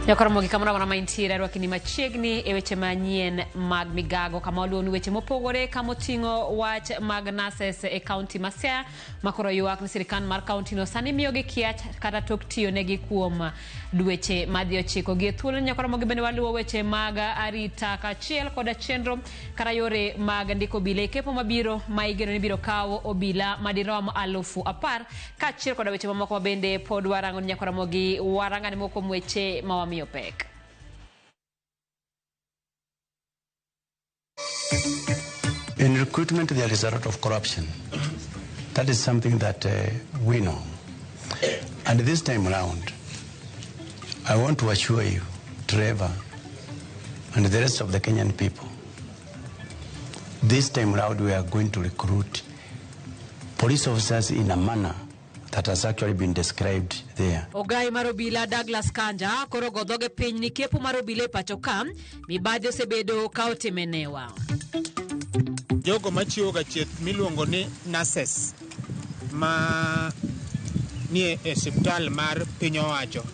Nyakoromogi kamoro amora ma intiere arwakini machiegni e weche manyien mag migago kama waluwoni weche mopogore kama oting'o wach mag nurses e kaunti ma Siaya ma koro ywak ni sirkal mar kaunti no sani miyogi kiach kata tok tiyo negi kuom dweche madhi ochiko. Gi e thuolo Nyakoromogi bende waluwo weche mag arita kaachiel koda chenro kata yore mag ndiko obila e kepo mabiro ma igeno ni biro kawo obila madirom 10,000 kaachiel koda weche mamoko ma bende pod warango ni Nyakoromogi warangane moko kuom weche ma wamiyo pek. In recruitment, there is a lot of corruption. That is something that we know. And this time round, I want to assure you, Trevor, and the rest of the Kenyan people, this time round we are going to recruit police officers in a manner that has actually been described there. Ogai mar obila Douglas Kanja koro go dhoge piny ni kepo mar obila e pacho ka mibadhi osebedo ka otime newa. Jogo machiwo ga thieth miluongo ni nurses ma nie e osiptal mar piny owacho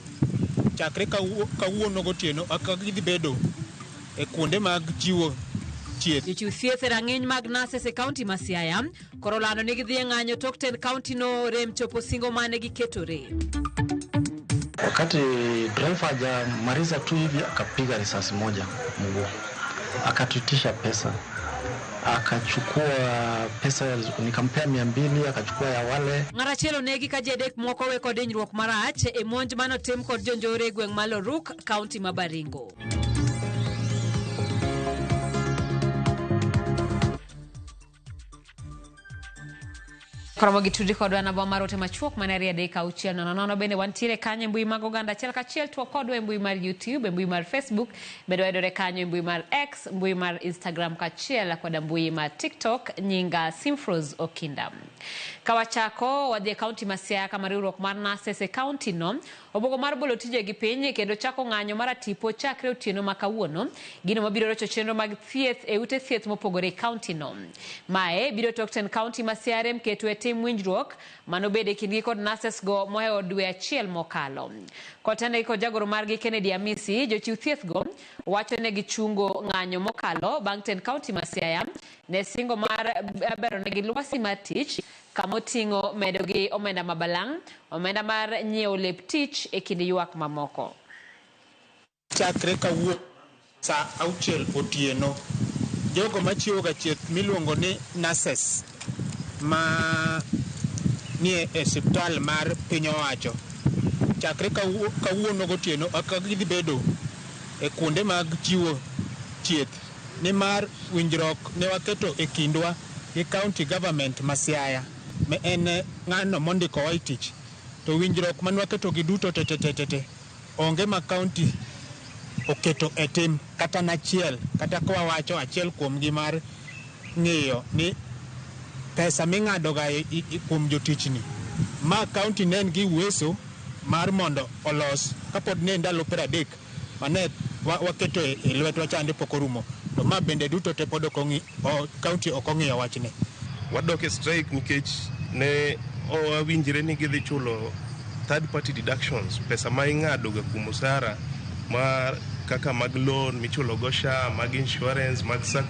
chakre kawuono gotieno aka gidhi bedo e kuonde mag chiwo thieth. Jochiw thieth e rang'iny mag nurses e kaunti ma Siaya koro lando ni gidhi e ng'anyo tok tend kaunti no rem chopo singo mane giketore. Wakati driver hajamaliza tu hivi akapiga risasi moja mguu, akatuitisha pesa, akachukua pesa, nikampea 200, akachukua ya wale. Ng'at achiel onegi ka ji adek moko we kod hinyruok marach e monj manotim kod jonjore e gweng' ma Loruk, kaunti ma Baringo. Koromo gi tudri kodwa namba mar ote machuok mane 23600 bende wantiere kanyo e mbui mag oganda achiel kachiel tuo kodwa e mbui mar YouTube, e mbui mar Facebook, bende wayudore kanyo e mbui mar X, mbui mar Instagram kaachiel koda mbui mar TikTok nyinga Simfros Okinda. Ka wachako wadhi e kaunti ma Siaya kama riwruok mar nurses e kaunti no obuogo mar bolo tijegi piny kendo chako ng'anyo mar atipo chakre otieno ma kawuono, gino mabiro rocho chenro mag thieth e ute thieth mopogore e kaunti no. Mae biro tok tend kaunti ma Siaya rem keto e tim winjruok manobede e kindgi kod nurses go mohewo dwe achiel mokalo. Kotenegi kod jagoro margi Kennedy Amisi, jochiw thieth go wacho ne gichungo ng'anyo mokalo bang' tend kaunti ma Siaya ne singo mar bero negi lwasi mar tich kamoting'o medo gi omenda ma balang', omenda mar nyiewo lep tich e kind ywak mamoko. Chakre kawuono saa 6 otieno, jogo machiwo ga thieth miluongo ni nurses ma nie e osiptal mar piny owacho chakre kawuono gotieno aka gidhi bedo e kuonde mag chiwo thieth nimar winjruok ne waketo e kindwa gi county government ma Siaya ma en ng'ano mondikowa e tich to winjruok mane waketo gi duto te onge ma county oketo e tim kata nachiel kata kwa wacho achiel kuomgi mar ng'iyo ni pesa ming'ado ga kuom jotichni ma county ne en gi uwezo mar mondo olos kapod ne ndalo 30 mane waketo e lwetwa chande pok orumo to ma bende duto te pod ok ong'i county ok ong'iyo wachne. Wadok e strike nikech ne owinjre ni gidhi chulo third party deductions, pesa ma ing'ado ga kuom osara ma kaka mag loan michulo go SHA, mag insurance, mag sak.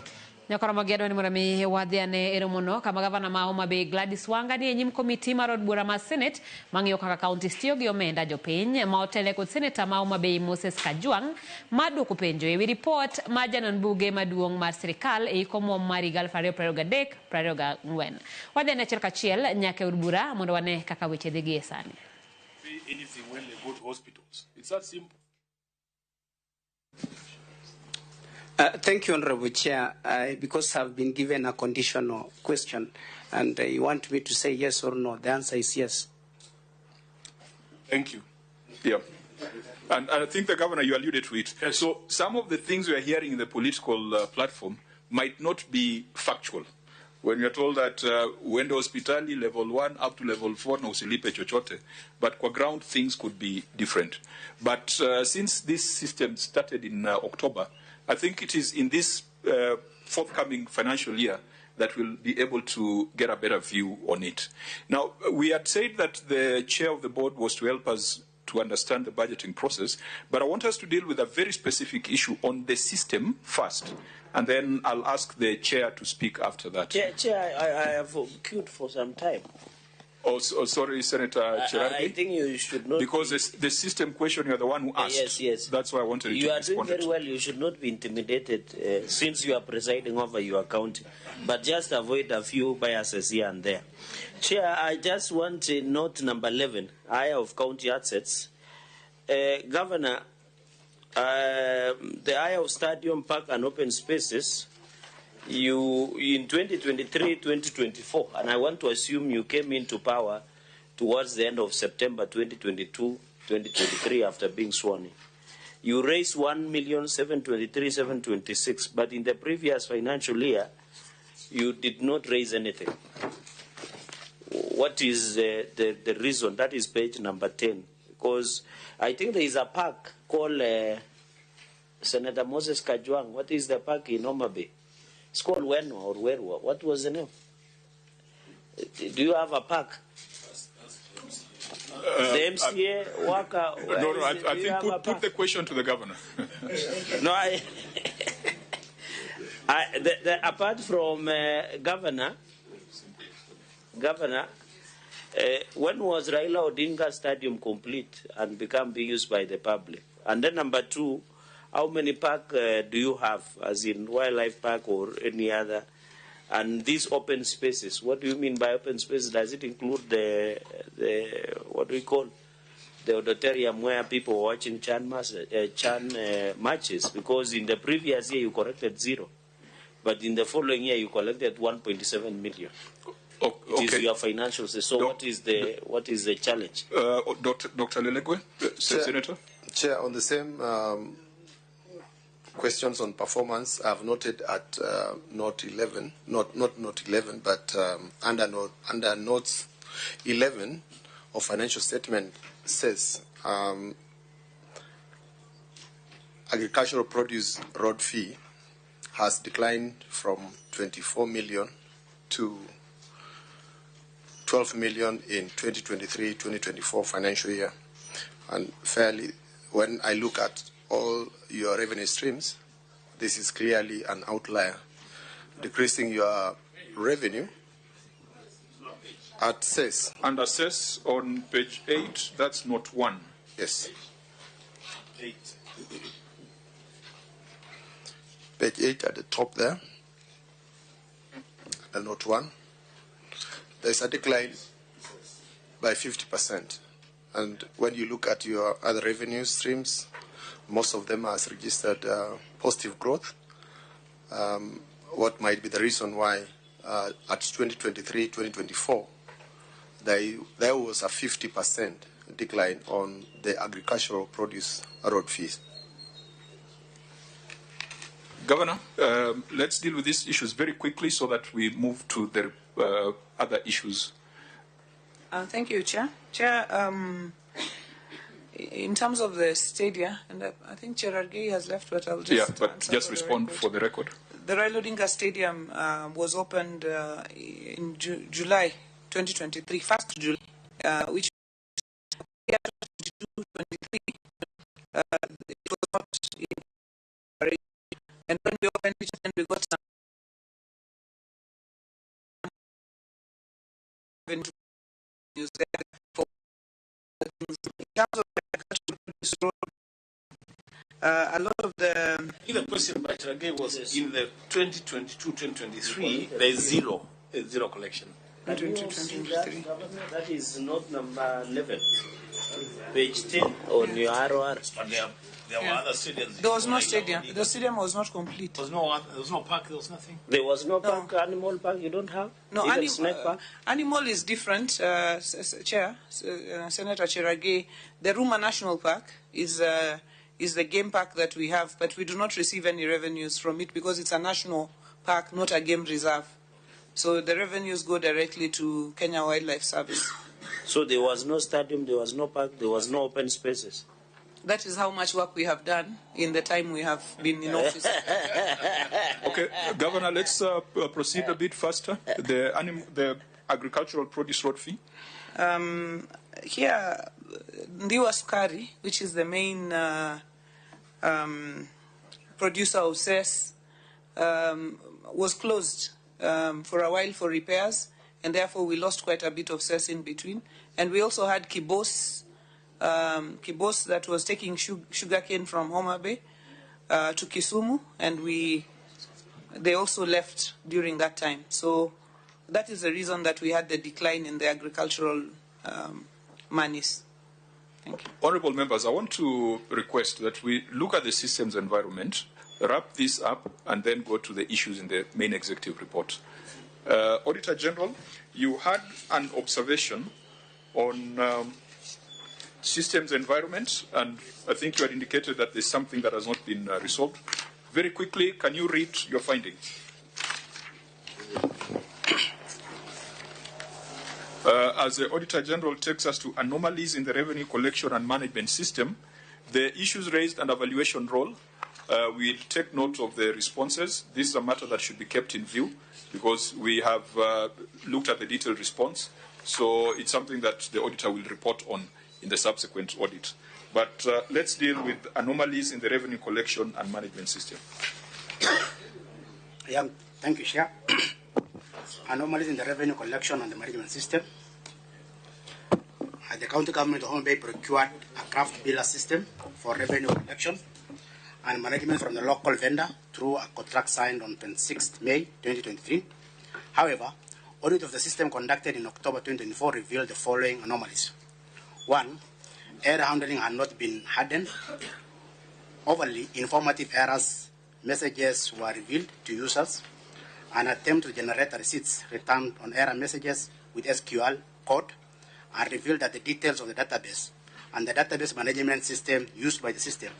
Nyakoromo gi adwa ni mondo mi wadhi ane e romono kama gavana ma Homa Bay Gladys Wanga ni e nyim komiti mar od bura mar Senate mang'iyo kaka counties tiyo gi omenda jopiny ma otele kod seneta ma Homa Bay Moses Kajwang' mar duoko penjo ewi ripot mar janon buge maduong' mar sirikal e hik omuom mar higa 2023-2024. Wadhi ane achiel kachiel nyaka e od bura mondo wane kaka weche dhi gie sani. Pay anything when they go to hospitals. It's that simple. Thank you, Honorable Chair, because I've been given a conditional question and you want me to say yes or no. The answer is yes. Thank you. Yeah. And I think the governor, you alluded to it. Yes. So some of the things we are hearing in the political platform might not be factual. When we are told that uende hospitali level 1 up to level 4 na usilipe chochote, but kwa ground things could be different. But since this system started in October, I think it is in this forthcoming financial year that we'll be able to get a better view on it. Now, we had said that the chair of the board was to help us to understand the budgeting process. But I want us to deal with a very specific issue on the system first, and then I'll ask the chair to speak after that. Chair, I have queued for some time. Oh, sorry, Senator Cherargei. I think you should not. Because the system question, you're the one who asked. Yes, yes. That's why I wanted you to respond. You are doing very well. You should not be intimidated since you are presiding over your county. But just avoid a few biases here and there. Chair, I just want to note number 11, hire of county assets. Governor, the hire of stadium, park and open spaces, you in 2023, 2024, and I want to assume you came into power towards the end of September 2022, 2023 after being sworn in. You raised 1,723,726, but in the previous financial year, you did not raise anything. What is the reason? That is page number 10. Because I think there is a park called Senator Moses Kajwang. What is the park in Homa Bay? It's called Wenwa or Werwa. What was the name? Do you have a park? The MCA worker. No, I think put the question to the governor. No, apart from governor, when was Raila Odinga Stadium complete and become being used by the public? And then number two, how many park do you have, as in wildlife park or any other? And these open spaces, what do you mean by open spaces? Does it include the what do we call the auditorium where people were watching Chan matches? Because in the previous year you collected 0, but in the following year you collected 1.7 million. Okay. It is your financials. So what is the challenge? Dr. Lelegwe, Senator. Chair, on the same questions on performance, I've noted at note 11, not note 11, but under notes 11 of financial statement says agricultural produce road fee has declined from 24 million to 12 million in 2023-2024 financial year. And fairly, when I look at all your revenue streams, this is clearly an outlier, decreasing your revenue at CES. Under CES on page 8, that's note 1. Yes. 8. Page 8 at the top there, and note 1. There's a decline by 50%. And when you look at your other revenue streams, most of them has registered positive growth. What might be the reason why at 2023-2024, there was a 50% decline on the agricultural produce road fees? Governor, let's deal with these issues very quickly so that we move to the other issues. Thank you, Chair. Chair, in terms of the stadia, and I think Cherargei has left, but I'll just just respond for the record. The Raila Odinga Stadium was opened in July 2023, 1st July, which 2023, it was not in operation. And when we opened it, then we got some use there for things. In terms of agricultural road, a lot of the... I think the question by Cherargei was in the 2022-2023, there is zero collection. 2023. That is note number 11, page 10 on your ROR. But there were other stadiums. There was no stadium. The stadium was not complete. There was no park. There was nothing. There was no park. Animal park. You don't have. No, snake park. Animal is different. Chair, Senator Cherargei, the Ruma National Park is the game park that we have, but we do not receive any revenues from it because it's a national park, not a game reserve. So the revenues go directly to Kenya Wildlife Service. So there was no stadium, there was no park, there was no open spaces. That is how much work we have done in the time we have been in office. Okay, Governor, let's proceed a bit faster. The agricultural produce road fee. Here, Ndhiwa Sukari, which is the main producer of cess, was closed for a while for repairs, and therefore we lost quite a bit of cess in between. And we also had Kibos that was taking sugarcane from Homa Bay to Kisumu, and they also left during that time. So that is the reason that we had the decline in the agricultural monies. Thank you. Honorable members, I want to request that we look at the systems environment, wrap this up, and then go to the issues in the main executive report. Auditor General, you had an observation on systems environment, and I think you had indicated that there's something that has not been resolved. Very quickly, can you read your findings? As the Auditor General takes us to anomalies in the revenue collection and management system, the issues raised and evaluation role, we'll take note of the responses. This is a matter that should be kept in view because we have looked at the detailed response. So it's something that the auditor will report on in the subsequent audit. But let's deal with anomalies in the revenue collection and management system. Yeah, thank you, Chair. Anomalies in the revenue collection and the management system. The county government of Homa Bay procured a craft biller system for revenue collection and management from the local vendor through a contract signed on 26th May 2023. However, audit of the system conducted in October 2024 revealed the following anomalies. 1, error handling had not been hardened. Overly informative errors messages were revealed to users. An attempt to generate receipts returned on error messages with SQL code and revealed that the details of the database and the database management system used by the system.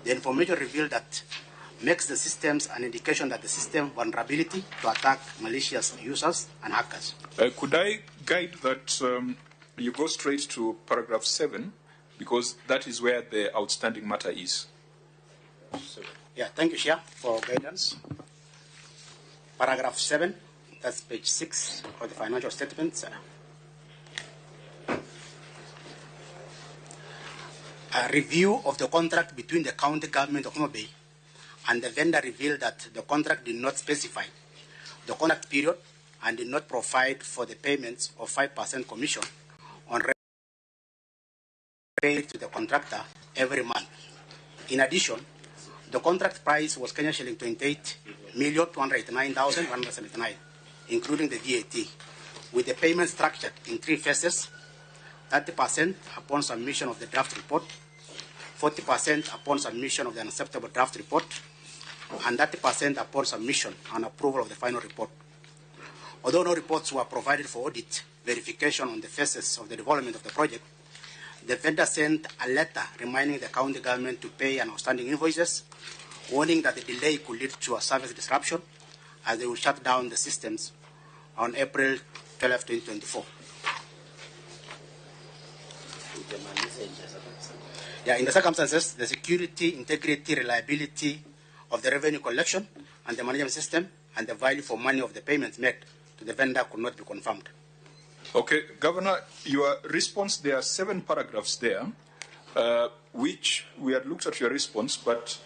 The information revealed that makes the systems an indication that the system vulnerability to attack malicious users and hackers. Could I guide that you go straight to paragraph 7, because that is where the outstanding matter is. Yeah, thank you, Chair, for guidance. Paragraph 7, that's page 6 of the financial statements. A review of the contract between the county government of Homa Bay and the vendor revealed that the contract did not specify the contract period and did not provide for the payments of 5% commission on revenue paid to the contractor every month. In addition, the contract price was Kenya shilling 28,289,179, including the VAT, with the payment structured in 3 phases: 30% upon submission of the draft report, 40% upon submission of the unacceptable draft report, and 30% upon submission and approval of the final report. Although no reports were provided for audit verification on the phases of the development of the project, the vendor sent a letter reminding the county government to pay an outstanding invoices, warning that the delay could lead to a service disruption as they will shut down the systems on April 12, 2024. Yeah, in the circumstances, the security, integrity, reliability of the revenue collection and the management system and the value for money of the payments made to the vendor could not be confirmed. Okay, Governor, your response, there are 7 paragraphs there, which we had looked at your response, but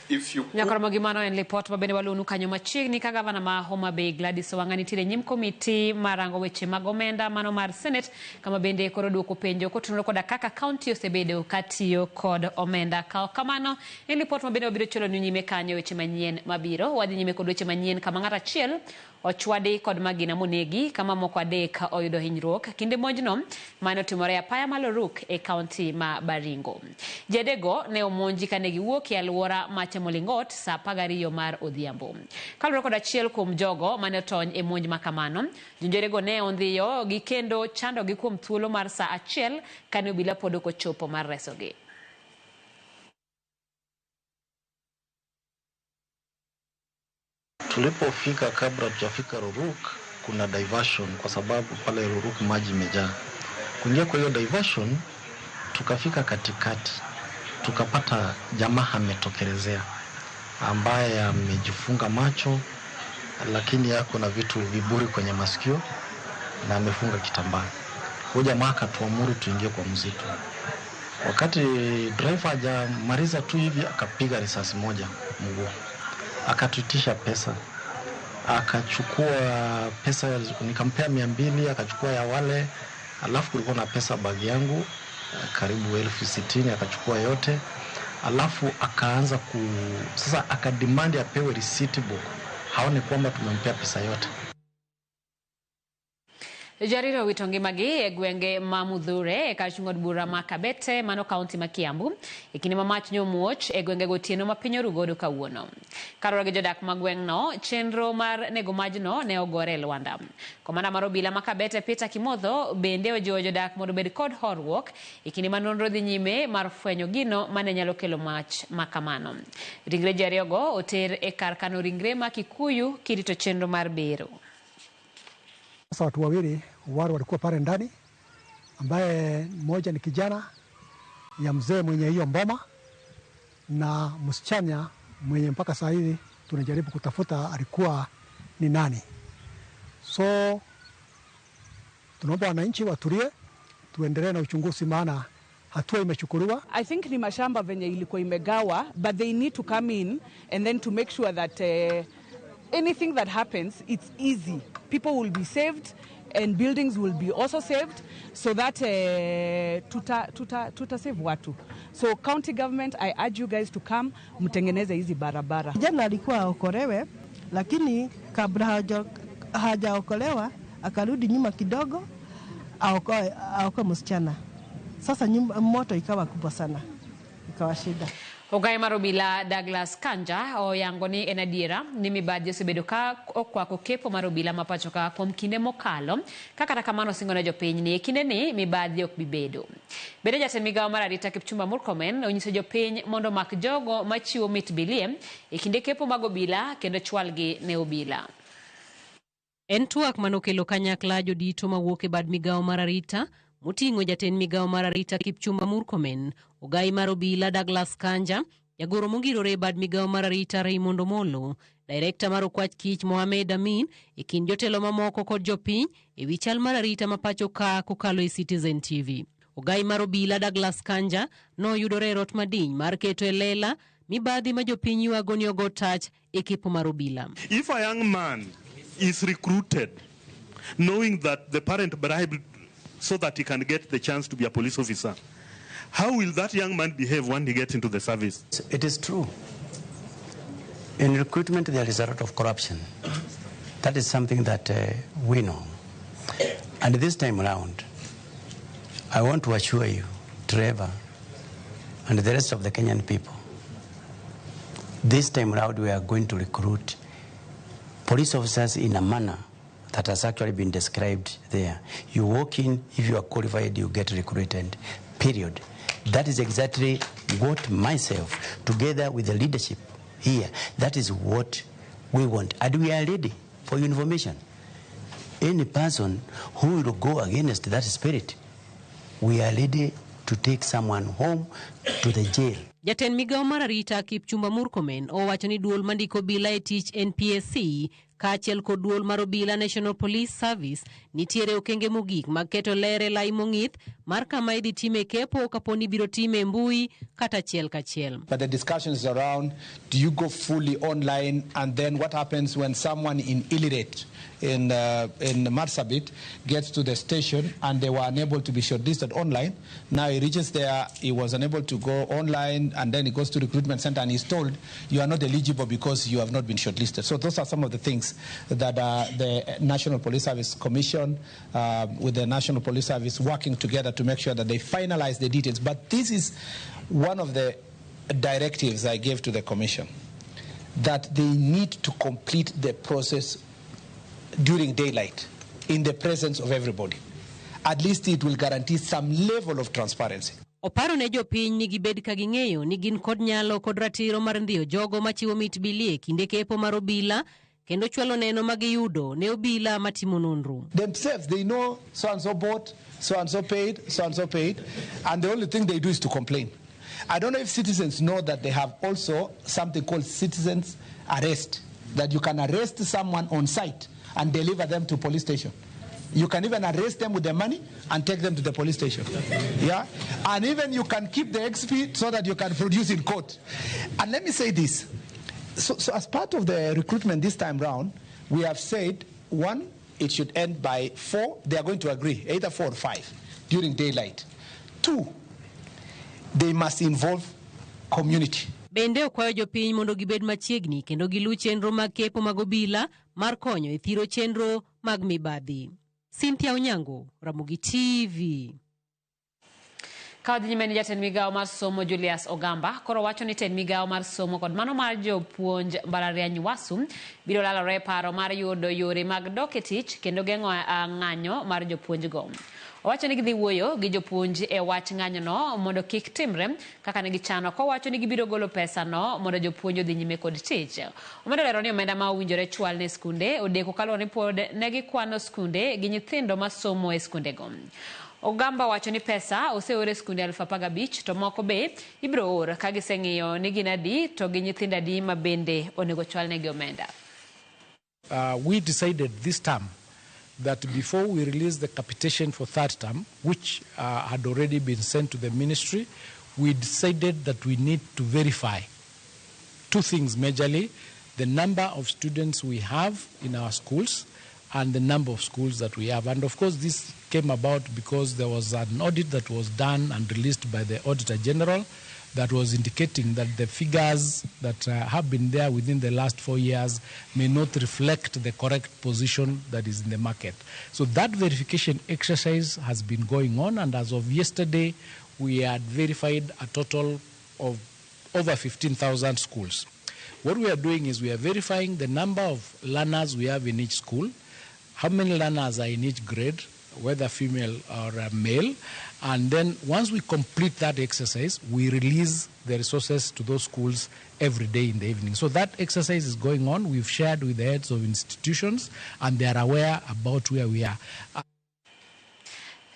if you could... Nyakoromo gimano en lipot mabende walunu kanyo machiegni ka gavana ma Homa Bay Gladys Wanga nitiere nyim komiti marango weche mag omenda mano mar Senate, kama bende koro duoko penjo kotenore koda kaka county osebedo katiyo kod omenda. Ka kamano en lipot mabende wabiro cholo ni nyime kanyo weche manyien mabiro. Wadhi nyime kod weche manyien kama ng'ato achiel ochwadi kod magina monegi kama moko 3 oyudo hinyruok kinde monjno mane otimore e apaya ma Loruk e county ma Baringo. Ji adekgo ne omonji kane giwuok e alwora ma Chemolingot saa 12 mar odhiambo. Kaluwore kod achiel kuom jogo mane otony e monj makamano, jonjorego ne ondhiyo gi kendo chandogi kuom thuolo mar saa 1 kane obila pod ok ochopo mar resogi. Tulipofika kabla tujafika Ruruk, kuna diversion kwa sababu pale Ruruk maji imejaa. Kuingia kwa hiyo diversion, tukafika katikati, tukapata jamaa ametokelezea ambaye amejifunga macho, lakini yako na vitu viburi kwenye masikio na amefunga kitambaa. Huyu jamaa akatuamuru tuingie kwa msitu. Wakati driver hajamaliza tu hivi, akapiga risasi moja mguu, akatuitisha pesa, akachukua pesa, nikampea 200, akachukua ya wale, alafu kulikuwa na pesa bagi yangu karibu 60,000, akachukua yote, alafu akaanza sasa akademand apewe receipt book, haone kwamba tumempea pesa yote. Jariro wito ngimagi e gwenge ma Mudhure e kar chung' od bura ma Kabete mano kaunti ma Kiambu e kinde ma mach nyomuoch e gwenge gotieno ma piny oru godo kawuono. Kaluwore gi jodak ma gweng'no, chenro mar nego majno ne ogore e lwanda. Komanda mar obila ma Kabete Peter Kimotho bende ojiwo jodak mondo obed kod horuok e kinde ma nonro dhi nyime mar fwenyo gino mane nyalo kelo mach ma kamano. Ringre ji ariyogo oter e kar kano ringre ma Kikuyu kirito chenro mar bero. Sasa watu wawili wale walikuwa pale ndani, ambaye mmoja ni kijana ya mzee mwenye hiyo mboma na msichana mwenye mpaka saa hivi tunajaribu kutafuta alikuwa ni nani. So tunaomba wananchi watulie, tuendelee na uchunguzi maana hatua imechukuliwa. I think ni mashamba venye ilikuwa imegawa, but they need to come in and then to make sure that anything that happens, it's easy. People will be saved and buildings will be also saved so that tuta save watu. So county government, I urge you guys to come mtengeneze hizi barabara. Jana alikuwa aokolewe, lakini kabla hajaokolewa akarudi nyuma kidogo aokoe msichana. Sasa moto ikawa kubwa sana, ikawa shida. Ogai mar obila Douglas Kanja oyango ni en adiera ni mibadhi osebedo ka okwako kepo mar obila ma pacho ka kuom kinde mokalo, ka kata kamano osingo ne jopiny ni e kindeni mibadhi ok bi bedo. Bende jatend migawo mar arita Kipchumba Murkomen onyiso jopiny mondo omak jogo machiwo mit bilie e kinde kepo mag obila kendo chwalgi ne obila. En twak manokelo kanyakla jodito mawuok e bad migawo mar arita moting'o jatend migawo mar arita Kipchumba Murkomen, ogai mar obila Douglas Kanja, jagoro mongirore e bad migawo mar arita Raymond Omolo, direkta mar Okwach Kich Mohamed Amin, e kind jotelo mamoko kod jopiny e wi chal mar arita ma pacho ka kokalo e Citizen TV. Ogai mar obila Douglas Kanja noyudore e rot madiny mar keto e lela mibadhi ma jopiny ywago ni ogo tach e kepo mar obila. If a young man is recruited knowing that the parent bribed so that he can get the chance to be a police officer, how will that young man behave when he gets into the service? It is true. In recruitment, there is a lot of corruption. That is something that we know. And this time around, I want to assure you, Trevor, and the rest of the Kenyan people, this time around we are going to recruit police officers in a manner that has actually been described there. You walk in, if you are qualified, you get recruited, period. That is exactly what myself, together with the leadership here, that is what we want. And we are ready for your information. Any person who will go against that spirit, we are ready to take someone home to the jail. Jatend migawo mar arita Kipchumba Murkomen owacho ni duol mandiko obila e tich NPSC kaachiel kod duol mar obila National Police Service nitiere okenge mogik mag keto ler e lai mong'ith mar kama idhi time kepo kapo ni ibiro time e mbui kata achiel kachiel. But the discussion is around, do you go fully online, and then what happens when someone in Ileret in Marsabit gets to the station and they were unable to be shortlisted online. Now he reaches there, he was unable to go online, and then he goes to recruitment center and he's told you are not eligible because you have not been shortlisted. So those are some of the things that the National Police Service Commission with the National Police Service working together to make sure that they finalize the details. But this is one of the directives I gave to the Commission, that they need to complete the process during daylight, in the presence of everybody. At least it will guarantee some level of transparency. Oparo ne jopiny ni gibed ka ging'eyo ni gin kod nyalo kod ratiro mar ndhiyo jogo machiwo mit bilie kinde kepo mar obila kendo chwalo neno magiyudo ne obila matimo nonro. Themselves, they know so and so bought, so and so paid, so and so paid, and the only thing they do is to complain. I don't know if citizens know that they have also something called citizens arrest, that you can arrest someone on site and deliver them to police station. You can even arrest them with the money and take them to the police station. Yeah? And even you can keep the XP so that you can produce in court. And let me say this. So as part of the recruitment this time round, we have said, one, it should end by 4. They are going to agree, either 4 or 5, during daylight. 2, they must involve community. Bende okwayo jopiny mondo gibed machiegni kendo giluw chenro mag kepo mag obila mar konyo e thiro chenro mag mibadhi. Cynthia Onyango, Ramogi TV. Ka wadhi nyime ni jatend migawo mar somo Julius Ogamba koro wacho ni tend migawo mar somo kod mano mar jopuonj mbalariany WASU biro lalore e paro mar yudo yore mag dok e tich kendo geng'o ng'anyo mar jopuonjgo. Owacho ni gidhi wuoyo gi jopuonj e wach ng'anyono mondo kik timre kaka ne gichano kowacho ni gibiro golo pesano mondo jopuonj odhi nyime kod tich. Omedo lero ni omenda ma owinjore chwal ne skunde odeko kaluwore ni pod ne gikwano skunde gi nyithindo masomo e skundego. Ogamba wacho ni pesa oseor e skunde 15,000 to moko be ibiro or ka giseng'iyo ni gin adi to gi nyithindo adi ma bende onego chwalnegi omenda. We decided this term that before we release the capitation for third term, which had already been sent to the ministry, we decided that we need to verify two things majorly: the number of students we have in our schools and the number of schools that we have. And of course, this came about because there was an audit that was done and released by the Auditor General that was indicating that the figures that have been there within the last 4 years may not reflect the correct position that is in the market. So that verification exercise has been going on, and as of yesterday, we had verified a total of over 15,000 schools. What we are doing is we are verifying the number of learners we have in each school, how many learners are in each grade, whether female or male, and then once we complete that exercise, we release the resources to those schools every day in the evening. So that exercise is going on. We've shared with the heads of institutions, and they are aware about where we are.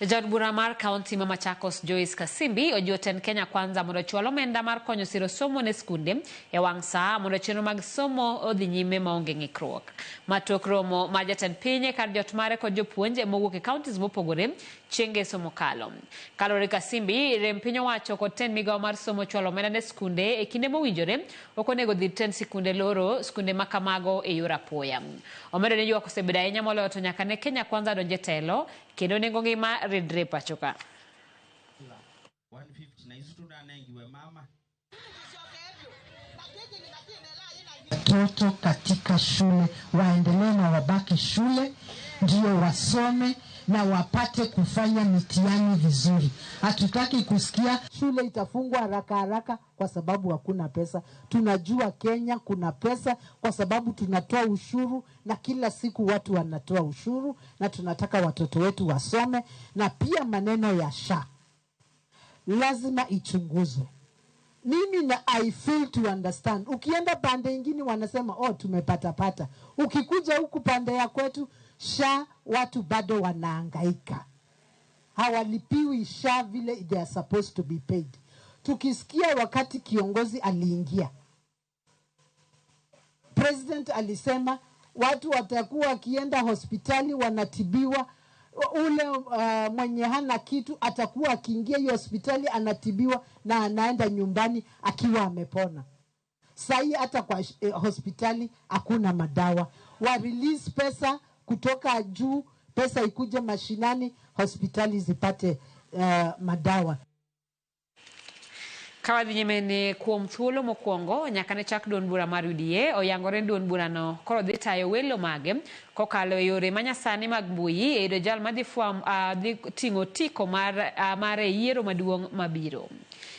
Jaod bura mar kaunti ma Machakos Joyce Kasimbi ojiwo tend Kenya Kwanza mondo ochwal omenda mar konyo siro somo ne skunde e wang' saa mondo chenro mag somo odhi nyime maonge ng'ikruok. Ma tok romo mar jatend piny e kar jot mare kod jopuonj mowuok e counties mopogore chieng' ngeso mokalo. Kaluwore gi Kasimbi, rem piny owacho kod tend migawo mar somo chwalo omenda ne skunde e kinde mowinjore ok onego dhir tend sikunde loro skunde ma kamago e yor apoya. Omedo ni ywak osebedo ahinya moloyo to nyaka ne Kenya Kwanza donj e telo kendo nengo ngima ridre pacho ka. Watoto katika shule waendelee na wabaki shule, ndio wasome na wapate kufanya mitihani vizuri. Hatutaki kusikia shule itafungwa haraka haraka kwa sababu hakuna pesa. Tunajua Kenya kuna pesa kwa sababu tunatoa ushuru na kila siku watu wanatoa ushuru, na tunataka watoto wetu wasome. Na pia maneno ya SHA lazima ichunguzwe. Mimi na I fail to understand. Ukienda pande ingine wanasema oh, tumepata pata. Ukikuja huku pande ya kwetu SHA watu bado wanahangaika. Hawalipiwi SHA vile they are supposed to be paid. Tukisikia wakati kiongozi aliingia, president alisema watu watakuwa wakienda hospitali wanatibiwa, ule mwenye hana kitu atakuwa akiingia hiyo hospitali anatibiwa na anaenda nyumbani akiwa amepona. Sahi hata kwa hospitali hakuna madawa. Wa release pesa kutoka juu, pesa ikuje mashinani, hospitali zipate madawa. Ka wadhi nyime ni kuom thuolo mokwongo nyaka ne chak duond bura mar UDA oyangore ni duond burano koro dhi tayo welo mage kokalo e yore manyasani mag mbui e yudo jal madhi ting'o otiko mare e yiero maduong' mabiro.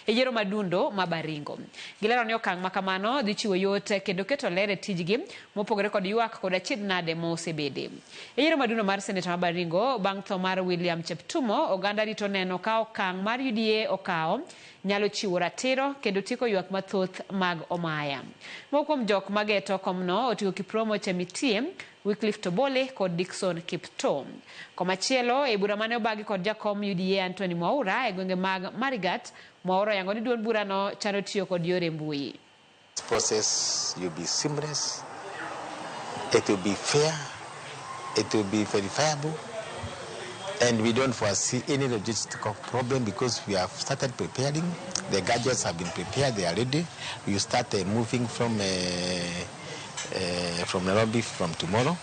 E yiero madundo ma Baringo. Gilero ni okang' ma kamano dhi chiwo yot kendo keto ler e tijgi mopogore kod ywak kod achiedh nade mosebede. E yiero madundo mar seneta ma Baringo bang' tho mar William Cheptumo, oganda rito neno ka okang' mar UDA okawo nyalo chiwo ratiro kendo tieko ywak mathoth mag omaya. Moko kuom jok mageto komno oting'o Kipromo Chemitie, Wycliffe Tobole kod Dickson Kiptoo. Komachielo e bura mane obagi kod jakom UDA Anthony Mwaura e gwenge mag Marigat, Mwaura oyango ni duond burano chano tiyo kod yore mbui. This process will be seamless, it will be fair, it will be verifiable, And we don't foresee any logistical problem because we have started preparing. The gadgets have been prepared, they are ready. We will start moving from Nairobi from tomorrow.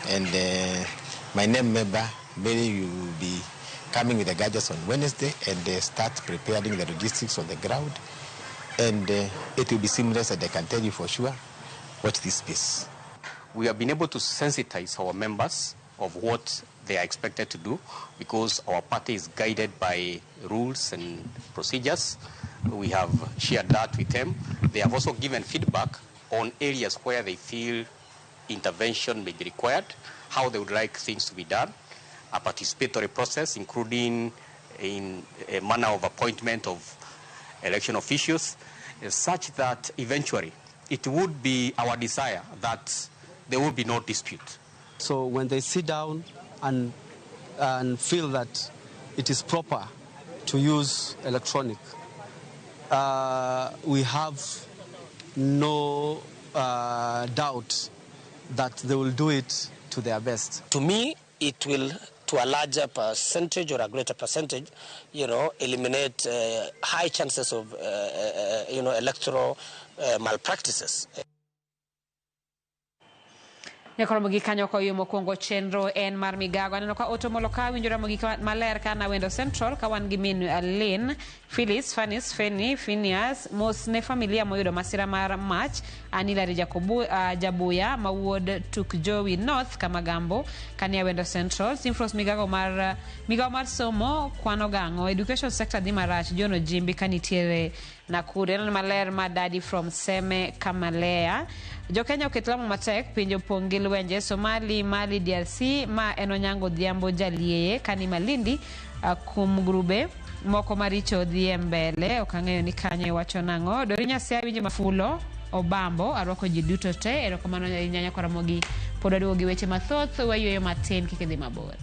And my name member, Mary, you will be coming with the gadgets on Wednesday and start preparing the logistics on the ground. And it will be seamless, and I can tell you for sure, watch this space. We have been able to sensitize our members of what they are expected to do, because our party is guided by rules and procedures. We have shared that with them. They have also given feedback on areas where they feel intervention may be required, how they would like things to be done, a participatory process, including in a manner of appointment of election officials, such that eventually it would be our desire that there will be no dispute. So when they sit down and feel that it is proper to use electronic, we have no doubt that they will do it to their best. To me, it will, to a larger percentage or a greater percentage, you know, eliminate high chances of, you know, electoral malpractices. Nyakoromogi kanyo ko yo mokwongo chenro en mar migago. Aneno ka Otomolo ka winjo Ramogi maler ka na Wendo Central ka wan gi min Lynn, Phyllis, Fanis, Feni, Phineas, mos ne familia moyudo masira mar mach, Anilari Jabuya mawuod Tukjowi North Kamagambo kania Wendo Central. Simfros migago mar migao mar somo kwano gang'o education sector dhi marach John Ojimbi kanitiere Nakuru. En maler ma Daddy from Seme Kamalea. Jokenya oket lamo matek pinje opong' gi lwenje Somali, Mali, DRC ma en Onyango Odhiambo Jalieye kani Malindi kum grube moko maricho dhi e mbele. Ok ang'eyo ni kanyo iwacho nang'o. Dori Nyasaye winjo mafulo Obambo arwako ji duto te. Erokamano ahinya nyaka Ramogi pod waduogo gi weche mathoth. Wayueyo matin kik idhi mabor.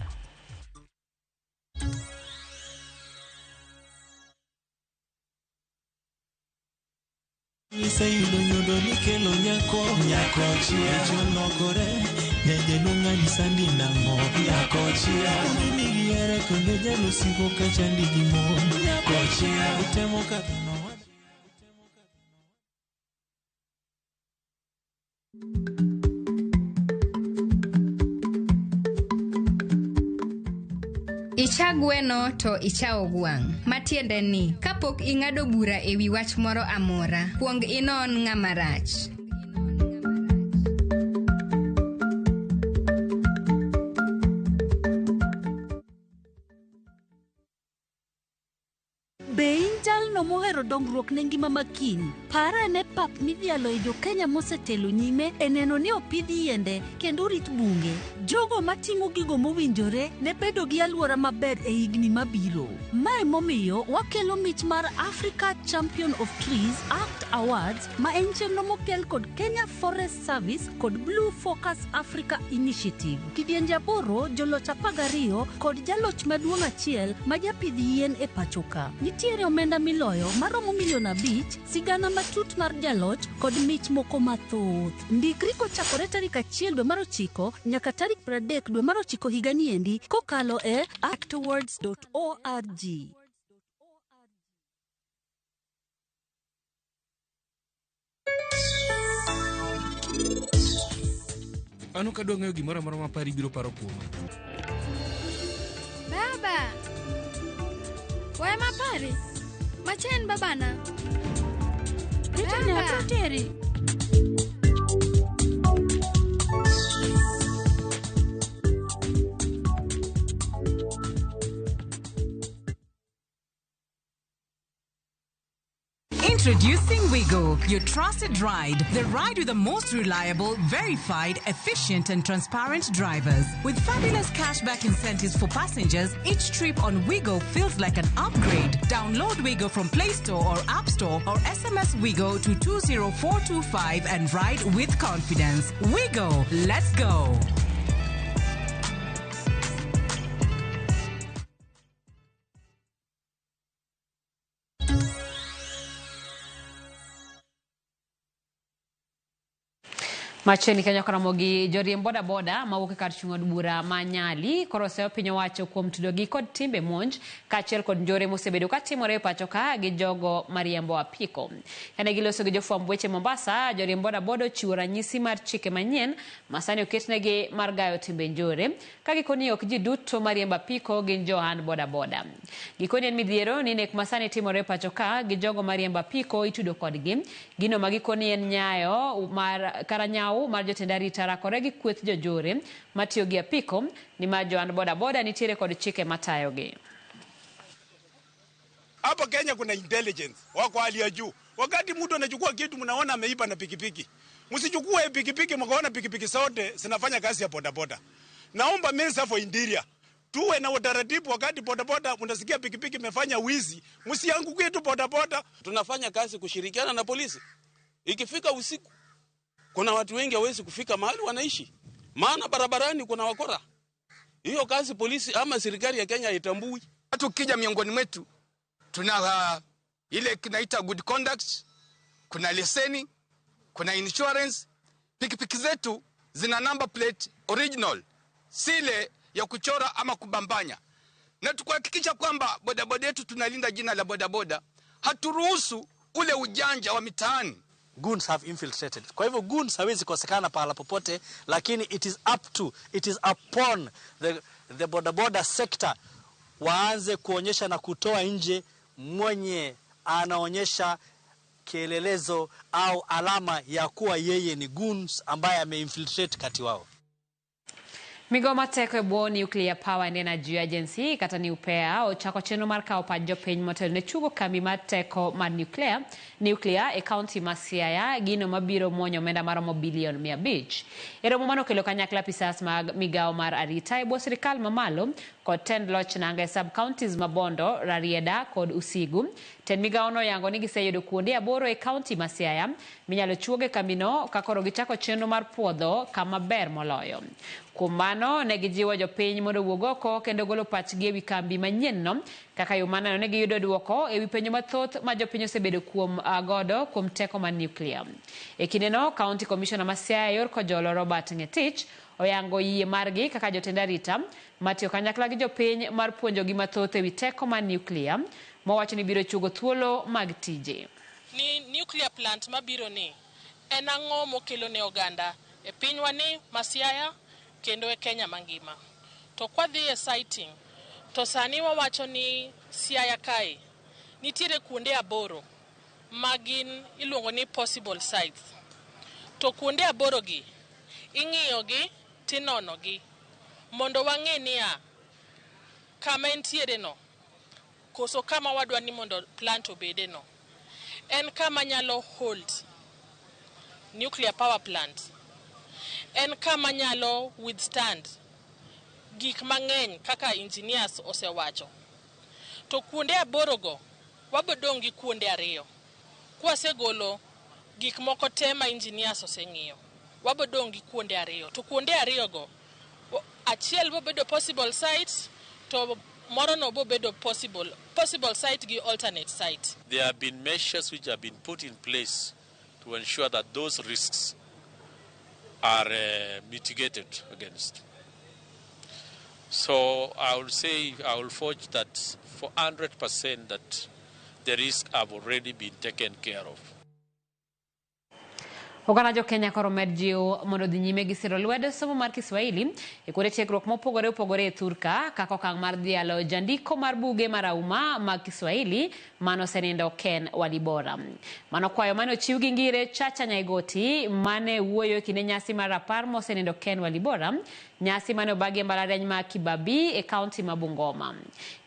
Iseyudo nyodo nikelo nyako nyako chia cholokore nyajaluong' anyisa ni nang'o nyako chia nigi hera kendo jalosiko kachandi gi mon nyako chia utemo kadho nowacho. Icha gweno to ichawo gwang'. Matiende ni, kapok ing'ado bura e wi wach moro amora, kuong inon ng'ama rach. Be in jalno mohero dongruok ne ngima makiny? Par ane pap midhialo e jo-Kenya mosetelo nyime e neno ni opidh yiende kendo orit bunge. Jogo mating'o gigo mowinjore ne bedo gi alwora maber e higni mabiro. Mae momiyo wakelo mich mar Africa Champion of Trees Act Awards ma en chenro mokel kod Kenya Forest Service kod Blue Focus Africa Initiative. Kidienje 8, joloch 12 kod jaloch maduong' achiel ma japidh yien e pachoka. Nitiere omenda miloyo maromo milion 5, sigana matut mar jaloch kod mich moko mathoth. Ndikri kochakore tarik 1 dwe mar 9 nyaka tarik 30 dwe mar 9 higani endi kokalo e actawards.org. An ok adwa ng'eyo gimoro amora ma pari biro paro kuoma. Baba! Waya mapari? Macha en babana. Rita ne atoteri. Introducing Wigo, your trusted ride. The ride with the most reliable, verified, efficient, and transparent drivers. With fabulous cashback incentives for passengers, each trip on Wigo feels like an upgrade. Download Wigo from Play Store or App Store or SMS Wigo to 20425 and ride with confidence. Wigo, let's go. Machiegni kanyo Karamogi joriemb bodaboda mawuok e kar chung' od bura ma Nyali koro oseyo piny owacho kuom tudogi kod timbe monj kaachiel kod njore mosebedo katimore e pacho ka gi jogo mariembo apiko. Kane giloso gi jofwamb weche Mombasa, joriemb bodaboda ochiwo ranyisi mar chike manyien ma sani oketnegi mar gayo timbe njore ka gikoni ok ji duto mariembo apiko gin jo ohand bodaboda. Gikoni en midhiero ni nek masani timore e pacho ka gi jogo mariembo apiko itudo kodgi. Gino ma gikoni en nyayo mar kara nyawo mar jotend arita rakore gi kweth jonjore matiyo gi apiko nimar johand bodaboda nitiere kod chike matayogi. Hapa Kenya kuna intelligence wako hali ya juu. Wakati mtu anachukua kitu mnaona ameiba na pikipiki. Msichukue pikipiki mkaona pikipiki zote zinafanya kazi ya bodaboda. Naomba Minister for Interior tuwe na utaratibu, wakati bodaboda unasikia pikipiki imefanya wizi, msiangukie tu bodaboda. Tunafanya kazi kushirikiana na polisi. Ikifika usiku kuna watu wengi hawezi kufika mahali wanaishi, maana barabarani kuna wakora. Hiyo kazi polisi ama serikali ya Kenya haitambui. Watu kija miongoni mwetu tuna ile kinaita good conduct, kuna leseni, kuna insurance. Pikipiki zetu zina number plate original, sile ya kuchora ama kubambanya. Na tukuhakikisha kwamba bodaboda yetu tunalinda jina la bodaboda, haturuhusu ule ujanja wa mitaani. Goons have infiltrated. Kwa hivyo goons hawezi kosekana pahala popote, lakini it is up to, it is upon the bodaboda sector waanze kuonyesha na kutoa nje mwenye anaonyesha kielelezo au alama ya kuwa yeye ni goons ambaye ameinfiltrate kati wao. Migao mar teko e bwo Nuclear Power and Energy Agency kata NUPEA ochako chenro mar kawo pach jopiny motelo ne chugo kambi mar teko mar nuclear e kaunti ma Siaya, gino mabiro muonyo omenda maromo bilion 500. E romo manokelo kanyakla apisas mag migao mar arita e bwo sirikal mamalo kod tend loch nanga e sub counties ma Bondo, Rarieda kod Usigu. Tend migao noyango ni giseyudo kuonde 8 e kaunti ma Siaya minyalo chuoge kambino ka koro gichako chenro mar puodho kama ber moloyo. Kuom mano ne gijiwo jopiny mondo owuog oko kendo golo pachgi ewi kambi manyienno kaka yo maneno ne giyudo duoko ewi penjo mathoth ma jopiny osebedo kuom godo kuom teko mar nuclear. E kindeno, County Commissioner ma Siaya yor Kojolo Robert Ngetich oyango yie margi kaka jotend arita matiyo kanyakla gi jopiny mar puonjogi mathoth ewi teko mar nuclear mowacho ni biro chugo thuolo mag tije. Ni nuclear plant mabiro ni en ang'o mokelo ne oganda e pinywa ni ma Siaya kendo e Kenya mangima. To kwadhi e sighting, to sani wawacho ni Siaya kae nitiere kuonde 8 ma gin iluongo ni possible sites. To kuonde 8 gi ing'iyo gi tinono gi mondo wang'e niya kama entiere no koso kama wadwa ni mondo plant obede no en kama nyalo hold nuclear power plant, en kama nyalo withstand gik mang'eny kaka engineers osewacho. To kuonde 8 go wabodong' gi kuonde 2. Kwasegolo gik moko te ma engineers oseng'iyo, wabodong' gi kuonde 2. To kuonde 2 go, achiel bobedo possible site to moro no bobedo possible site gi alternate site. There have been measures which have been put in place to ensure that those risks are mitigated against. So I will say, I will forge that for 100% that the risks have already been taken care of. Oganda jo Kenya koro med jiw mondo dhi nyime gi siro lwedo somo mar Kiswahili e kuonde tiegruok mopogore opogore e thurka kaka okang' mar dhialo jandiko mar buge marahuma mag Kiswahili manosenindo Ken Walibora. Mano kwayo mane ochiw gi Ngire Chacha Nyaigoti mane wuoyo e kinde nyasi mar rapar mosenindo Ken Walibora, nyasi mane obagi e mbalariany ma Kibabii e kaunti ma Bungoma.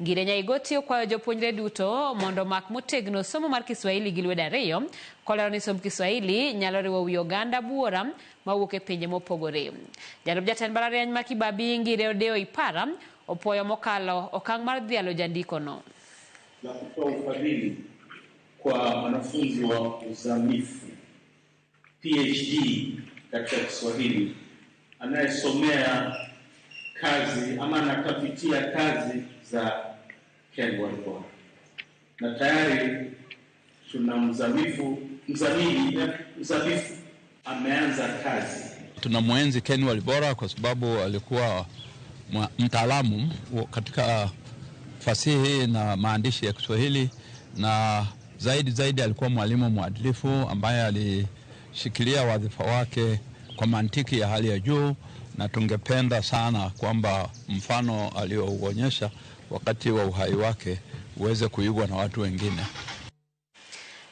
Ngire Nyaigoti okwayo jopuonjre duto mondo omak motegno somo mar Kiswahili gi lwedo 2 kolero ni somb Kiswahili nyalo riwo wi oganda buora mawuok e pinje mopogore. Jalup jatend mbalariany ma Kibabii Ngire Odeo Ipara opuoyo mokalo okang' mar dhialo jandikono. La kutoa ufadhili kwa wanafunzi wa uzamifu PhD katika Kiswahili anayesomea kazi ama anatafitia kazi za Ken Walibora, na tayari tuna mzamifu ameanza kazi. Tunamwenzi Ken Walibora kwa sababu alikuwa mtaalamu katika fasihi na maandishi ya Kiswahili, na zaidi alikuwa mwalimu mwadilifu ambaye alishikilia wadhifa wake kwa mantiki ya hali ya juu, na tungependa sana kwamba mfano aliouonyesha wakati wa uhai wake uweze kuigwa na watu wengine.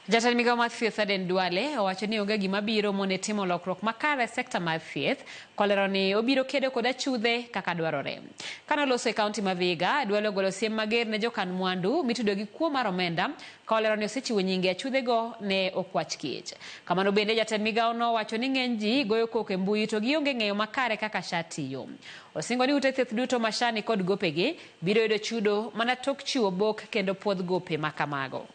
Jatend migao mar thieth Aden Duale owacho ni onge gima biro mone timo lokruok makare e sekta mar thieth, kolero ni obiro kedo kod achudhe kaka dwarore. Kanoloso e kaunti ma Vihiga, Duale ogolo siem mager ne jokan mwandu mitudo gi kuo mar omenda, kolero ni osechiwo nyinge achudhego ne okwach kich. Kamano bende jatend migao no owacho ni ng'eny ji goyo koko e mbui to gionge ng'eyo makare kaka SHA tiyo. Osingo ni ute thieth duto ma SHA ni kod gopegi biro yudo chudo mana tok chiwo bok kendo puodh gope makamago.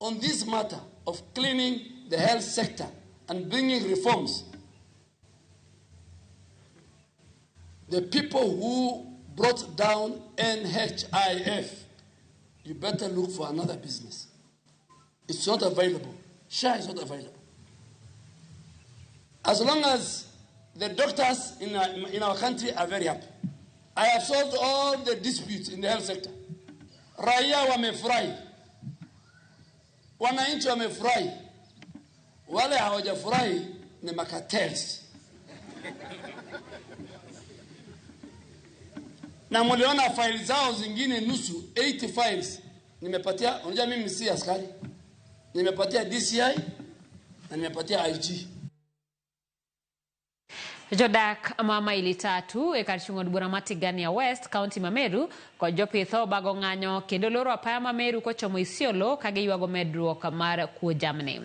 On this matter of cleaning the health sector and bringing reforms, the people who brought down NHIF, you better look for another business. It's not available. SHA is not available. As long as the doctors in our country are very happy. I have solved all the disputes in the health sector. Raia wamefurahi. Wananchi wamefurahi. Wale hawajafurahi ni makatels. Na mliona files zao zingine nusu, 80 files. Nimepatia, unajua mimi si askari. Nimepatia DCI na nimepatia IG. Jodak ma maili 3 e kar chung' od bura ma Tigania West, kaunti ma Meru, kod jopith obago ng'anyo kendo loro apaya ma Meru kochomo Isiolo ka giywago medruok mar kuo jamni.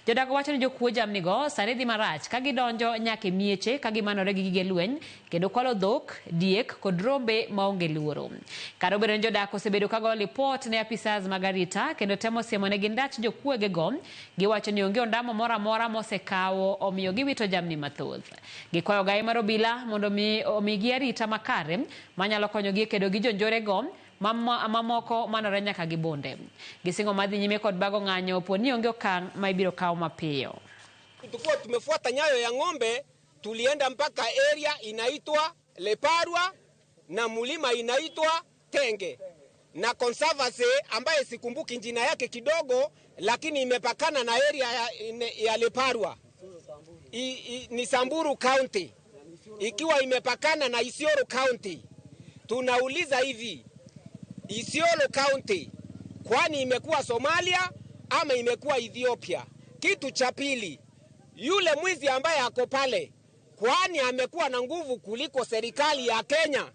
Jodak wacho ni jokuo jamni go sani dhi marach ka gidonjo nyaka e mieche ka gimanore gi gige lweny kendo kwalo dhok, diek kod rombe maonge luoro. Kata obedo ni jodak osebedo ka goyo lipot ne apisas mag arita kendo temo siemonegi ndach jokuoge-go, giwacho ni onge ondamo moro amora mosekawo omiyo giwito jamni mathoth. Gikwayo ogai mar obila mondo omigi arita makare manyalo konyogi e kedo gi jonjorego mamoko manore nyaka gi bunde. Gisingo madhi nyime kod bago ng'anyo po ni onge okang' ma ibiro kaw mapiyo. Tulikuwa tumefuata nyayo ya ng'ombe, tulienda mpaka area inaitwa Leparwa na mulima inaitwa Tenge na conservancy ambaye sikumbuki jina yake kidogo, lakini imepakana na area ya Leparwa. Ni Samburu County ikiwa imepakana na Isiolo County. Tunauliza hivi, Isiolo County kwani imekuwa Somalia ama imekuwa Ethiopia? Kitu cha pili, yule mwizi ambaye ako pale kwani amekuwa na nguvu kuliko serikali ya Kenya?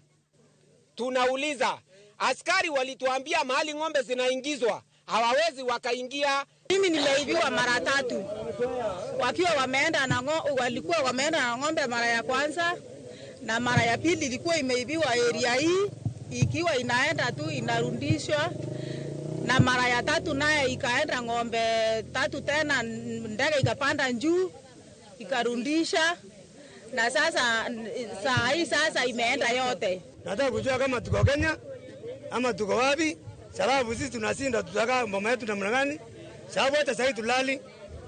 Tunauliza, askari walituambia mahali ng'ombe zinaingizwa hawawezi wakaingia. Mimi nimeibiwa mara 3. Wakiwa wameenda na walikuwa wameenda na ng'ombe mara ya kwanza, na mara ya pili ilikuwa imeibiwa area hii ikiwa inaenda tu inarudishwa, na mara ya 3 naye ikaenda ng'ombe 3 tena, ndege ikapanda juu ikarudisha, na sasa saa hii sasa imeenda yote. Nataka kujua kama tuko Kenya ama tuko wapi, sababu sisi tunasinda tutaka mama yetu namna gani? Sababu hata sasa tulali,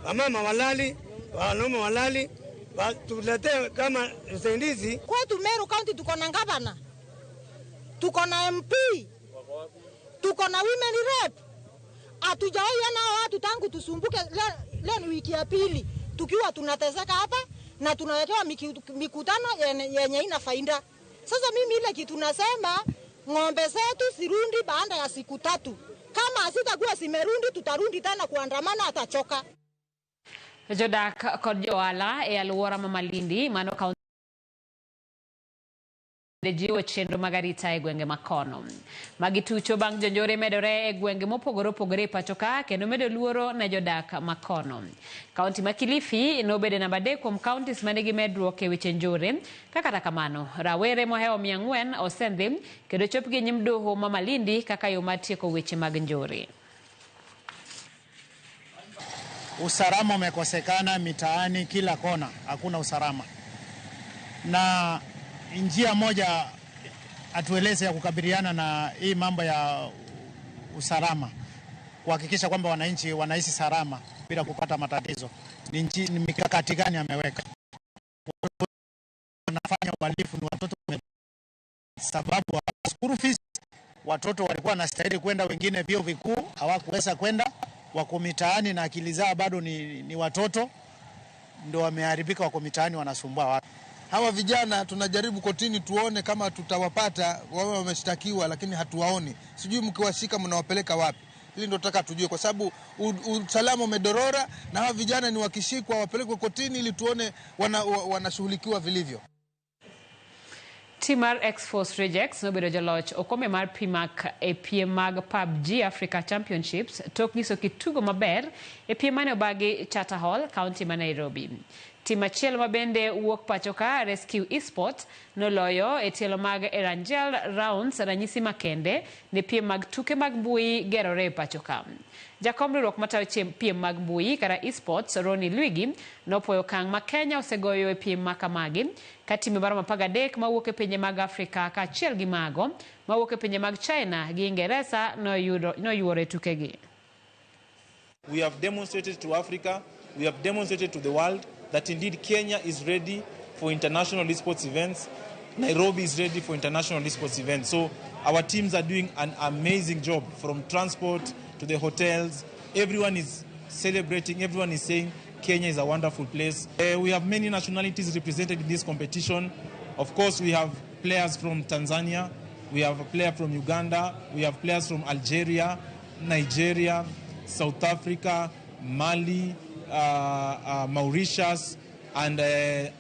wamama walali, wanaume walali, tuletee kama usaidizi. Kwetu Meru County tuko na gavana, tuko na MP, tuko na women rep. Hatujawahi ona watu tangu tusumbuke. Leo ni wiki ya pili tukiwa tunateseka hapa na tunawekewa mikutano yenye ina faida. Sasa mimi ile kitu nasema, ng'ombe zetu sirundi baada ya siku 3. Kama hazitakuwa simerundi, tutarundi tena kuandamana, atachoka. Jodak kod johala e alwora ma Malindi mano kaunti jiwo chenro mag arita e gwenge makono. Magitucho bang' jonjore medore e gwenge mopogore opogore e pacho ka kendo medo luoro ne jodak makono. Kaunti ma Kilifi nobedo namba 3 kuom counties manigi medruok e weche njore. Kata kamano, rawere mohewo 400 osendhi kendo chopgi e nyim doho ma Malindi kaka yo mar tieko weche mag njore. Usalama umekosekana mitaani, kila kona hakuna usalama, na njia moja atueleze ya kukabiliana na hii mambo ya usalama, kuhakikisha kwamba wananchi wanaishi salama bila kupata matatizo. Ni mikakati gani ameweka? Wanafanya uhalifu ni watoto, sababu school fees, watoto walikuwa wanastahili kwenda, wengine vyuo vikuu hawakuweza kwenda, wako mitaani na akili zao bado ni watoto, ndio wameharibika, wako mitaani wanasumbua watu. Hawa vijana tunajaribu kotini tuone kama tutawapata, wao wameshtakiwa lakini hatuwaoni. Sijui mkiwashika mnawapeleka wapi? Hili ndio tunataka tujue, kwa sababu usalama umedorora na hawa vijana ni wakishikwa wapelekwe kotini ili tuone wanashughulikiwa vilivyo. Tim mar X-Force Rejects nobedo joloch okombe mar PMAC e piem mag PUBG Africa Championships tok nyiso kitugo maber e piem mane obagi Charter Hall, kaunti ma Nairobi. Tim machielo ma bende wuok pacho ka, Rescue Esports, noloyo e tielo mag Erangel Rounds, ranyisi makende ne piem mag tuke mag mbui gerore e pacho ka. Jakom riwruok matayo piem mag mbui kata esports, Ronnie Luigi, nopuoyo okang' ma Kenya osegoyo e piem makamagi, ka timbe maromo 13 mawuok e pinje mag Afrika kaachiel gi mago mawuok e pinje mag China gi Ingeresa noyuoro e tukegi. We have demonstrated to Africa, we have demonstrated to the world that indeed Kenya is ready for international esports events. Nairobi is ready for international esports events. So our teams are doing an amazing job, from transport to the hotels. Everyone is celebrating, everyone is saying Kenya is a wonderful place. We have many nationalities represented in this competition. Of course, we have players from Tanzania, we have a player from Uganda, we have players from Algeria, Nigeria, South Africa, Mali, Mauritius, and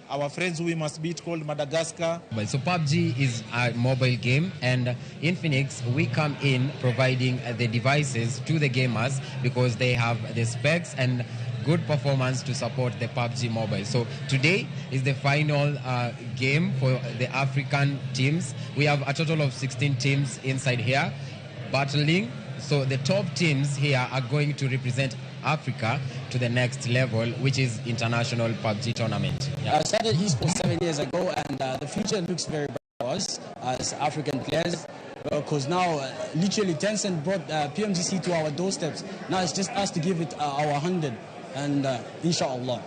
our friends who we must beat called Madagascar. So PUBG is a mobile game, and Infinix, we come in providing the devices to the gamers because they have the specs and good performance to support the PUBG mobile. So today is the final game for the African teams. We have a total of 16 teams inside here battling. So the top teams here are going to represent Africa to the next level, which is international PUBG tournament. Yeah. I started esports 7 years ago, and the future looks very bright for us as African players, because now literally Tencent brought PMGC to our doorsteps. Now it's just us to give it our 100, and inshallah.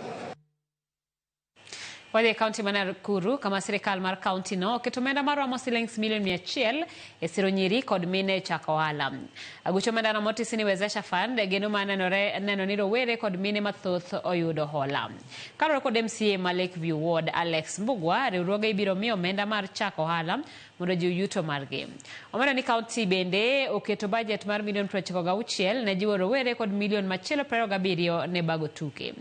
Wadhi e kaunti ma Nakuru kama sirikal mar kaunti no oketo omenda maromo silings milion 100 e siro nyiri kod mine e chako ohala. Aguch omenda no motisi ni Wezesha Fund geno mar neno ni rowere kod mine mathoth oyudo hola. Kaluwore kod MCA ma Lakeview Ward Alex Mbugua, riwruoge ibiro mi omenda mar chako ohala mondo jiw yuto margi. Omenda ni kaunti bende oketo budget mar milion 96 ne jiwo rowere kod milion machielo 27 ne bago tuke.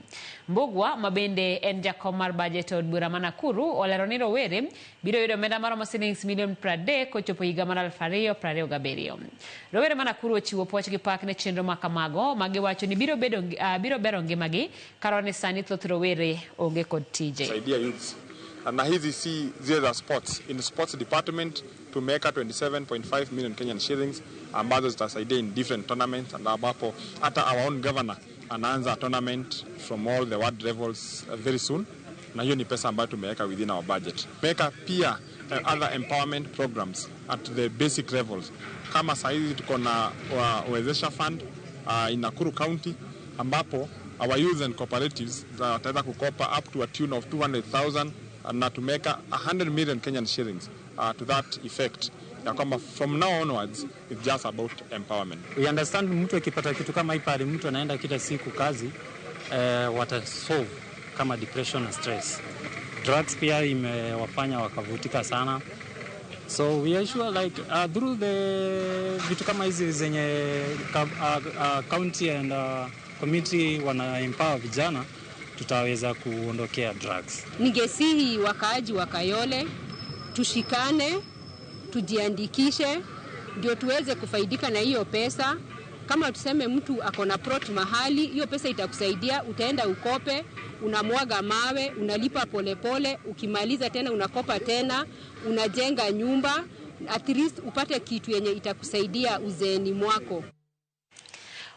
Mbugua ma bende en jakom mar budget e od bura ma Nakuru olero ni rowere biro yudo omenda maromo silings milion 30 kochopo higa mar 2027. Rowere ma Nakuru ochiwo puoch gi pak ne chenro makamago ma giwacho ni biro bero ngimagi kaluwore ni sani thoth rowere onge kod tije. Saidia youths. Na hizi si zile za sports. In sports department tumeweka 27.5 million Kenyan shillings ambazo zitasaidia in different tournaments, and ambapo hata our own governor anaanza tournament from all the world levels very soon, na hiyo ni pesa ambayo tumeweka within our budget. Tumeweka pia other empowerment programs at the basic levels. Kama saizi tuko na Wezesha Fund in Nakuru County ambapo our youth and cooperatives wataweza kukopa up to a tune of 200,000 na tumeweka 100 million Kenyan shillings to that effect. Ya kwamba from now onwards it's just about empowerment. We understand mtu akipata kitu kama iPad, mtu anaenda kila siku kazi, wata solve kama depression na stress. Drugs pia imewafanya wakavutika sana. So we are sure like through the vitu kama hizi zenye county and community wana empower vijana, tutaweza kuondokea drugs. Ningesihi wakaaji wa Kayole tushikane, tujiandikishe ndio tuweze kufaidika na hiyo pesa. Kama tuseme mtu akona plot mahali, hiyo pesa itakusaidia, utaenda ukope, unamwaga mawe, unalipa polepole, ukimaliza tena unakopa tena, unajenga nyumba, at least upate kitu yenye itakusaidia uzeeni mwako.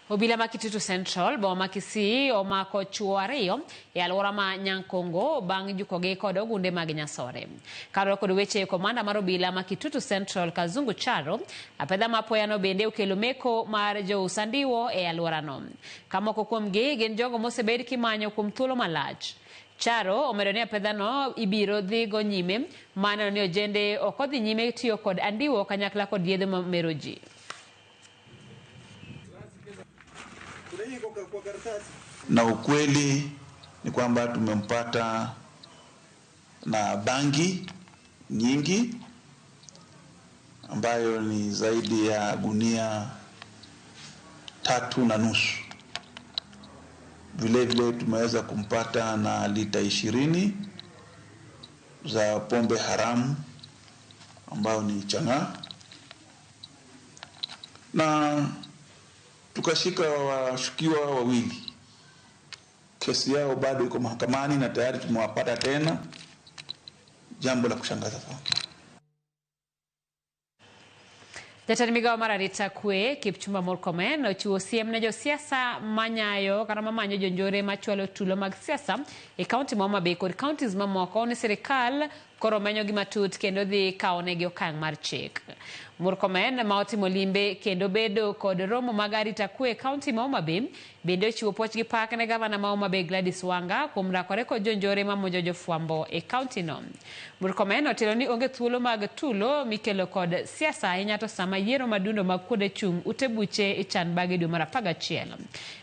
Obila ma Kitutu Central, boma ma Kisii omako chuo ariyo e alwora ma Nyankongo bang' jukogi kod ogunde mag nyasore. Kaluwore kod weche komanda mar obila ma Kitutu Central Kazungu Charo, apedha ma apoyano bende okelo meko mar jous andiwo e alworano. Ka moko kuomgi gin jogo mosebed kimanyo kuom thuolo malach. Charo omedo ni apedhano ibiro dhigo nyime mar neno ni ojende ok odhi nyime tiyo kod andiwo kanyakla kod yedhe mamero ji. Na ukweli ni kwamba tumempata na bangi nyingi ambayo ni zaidi ya gunia 3.5. Vile vile tumeweza kumpata na lita 20 za pombe haramu ambayo ni chang'aa, na tukashika washukiwa wawili. Kesi yao bado iko mahakamani na tayari tumewapata tena. Jambo la kushangaza sana. Jatend migao mar arita kwe Kipchumba Murkomen ochiwo siem ne josiasa manyayo kata mamanyo jonjore machwalo tulo mag siasa e kaunti ma Homa Bay kod counties mamoko ni sirikal koro menyogi matut kendo dhi kawonegi okang' mar chik. Murkomen ma otimo limbe kendo bedo kod romo mag arita kwe e kaunti ma Homa Bay bende ochiwo puoch gi pak ne gavana ma Homa Bay Gladys Wanga kuom rakore kod jonjore mamonjo jofwambo e kaunti no. Murkomen otelo ni onge thuolo mag tulo mikelo kod siasa ahinya to sama yiero madundo mag kuonde chung' ute buche ichan bang'e dwe mar 11.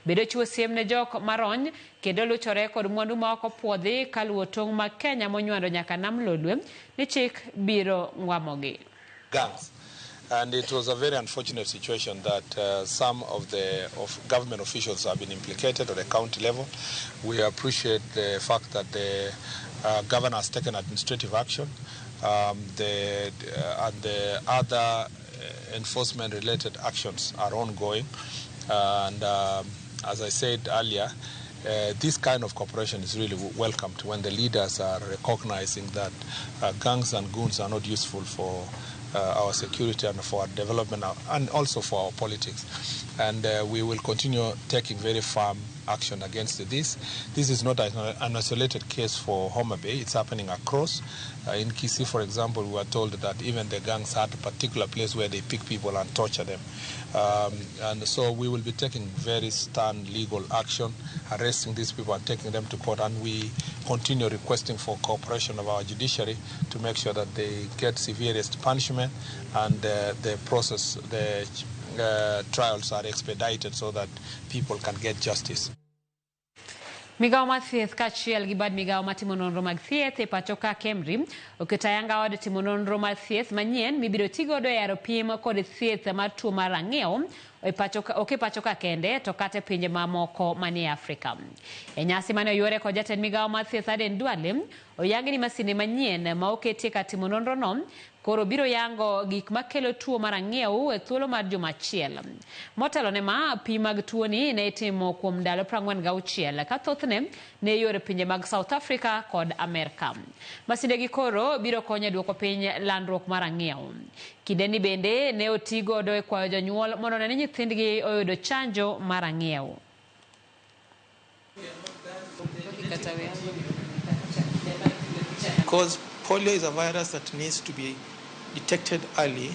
Bende ochiwo siem ne jok marony kendo luchore kod mwandu ma ok opuodhi kaluwo tong' mag Kenya monywando nyaka nam Lolwe ni chik biro ng'wamogi. Gangs. And it was a very unfortunate situation that some of the government officials have been implicated at the county level. We appreciate the fact that the governor has taken administrative action, and the other enforcement-related actions are ongoing. And as I said earlier, this kind of cooperation is really welcomed when the leaders are recognizing that gangs and goons are not useful for our security and for our development and also for our politics. And we will continue taking very firm action against this. This is not an isolated case for Homa Bay. It's happening across. In Kisii, for example, we were told that even the gangs had a particular place where they pick people and torture them. And so we will be taking very stern legal action, arresting these people and taking them to court. And we continue requesting for cooperation of our judiciary to make sure that they get severest punishment and the process, the trials are expedited so that people can get justice. Migao mar thieth kaachiel gi bad migao matimo nonro mag thieth e pacho ka Kemri oketo ayanga od timo nonro mar thieth manyien mibiro tigodo e yaro pim kod thieth mar tuo mar ang'iew ok e pacho ka kende to kata e pinje mamoko manie Afrika. E nyasi mane oyuore kod jatend migao mar thieth Aden Duale, oyangi ni masinde manyien ma oketie kar timo nonro no koro biro yango gik makelo tuo mar ang'iew e thuolo mar juma achiel. Motelo ne ma, pim mag tuoni ne itimo kuom ndalo 46 ka thothne ne yore pinje mag South Africa kod Amerka. Masinde gi koro biro konyo e duoko piny landruok mar ang'iew. Kindeni bende ne oti godo e kwayo jonyuol mondo one ni nyithindgi oyudo chanjo mar ang'iew. Because polio is a virus that needs to be detected early,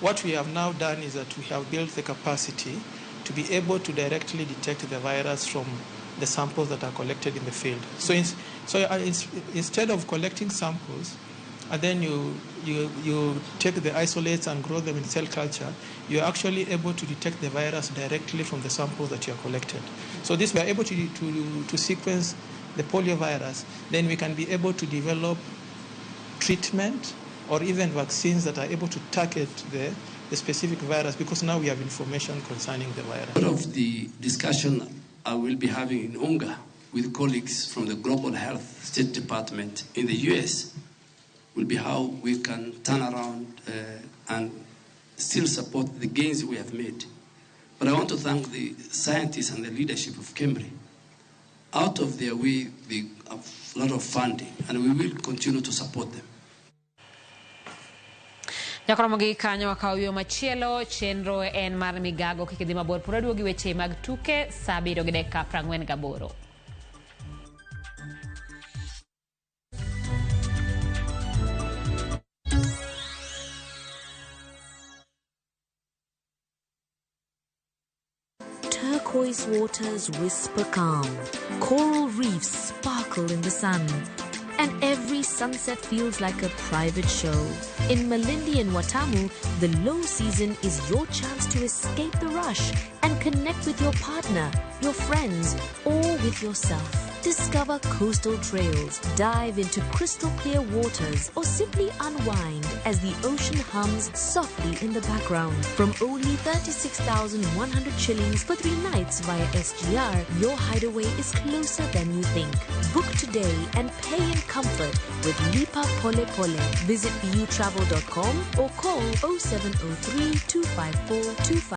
what we have now done is that we have built the capacity to be able to directly detect the virus from the samples that are collected in the field. So, instead of collecting samples and then you take the isolates and grow them in cell culture, you're actually able to detect the virus directly from the samples that you have collected. So this, we are able to sequence the polio virus, then we can be able to develop treatment or even vaccines that are able to target the specific virus, because now we have information concerning the virus. Part of the discussion I will be having in UNGA with colleagues from the Global Health State Department in the US will be how we can turn around and still support the gains we have made. But I want to thank the scientists and the leadership of KEMRI. Out of their way, they have a lot of funding, and we will continue to support them. Nyakoromo gi kanyo wakawo yo machielo chenro en mar migago kik idhi mabor pod waduogo gi weche mag tuke saa 7:48. Turquoise waters whisper calm, coral reefs sparkle in the sun, and every sunset feels like a private show. In Malindi and Watamu, the low season is your chance to escape the rush and connect with your partner, your friends, or with yourself. Discover coastal trails, dive into crystal clear waters, or simply unwind as the ocean hums softly in the background. From only 36,100 shillings for 3 nights via SGR, your hideaway is closer than you think. Book today and pay in comfort with Lipa Pole Pole. Visit butravel.com or call 0703 254 25.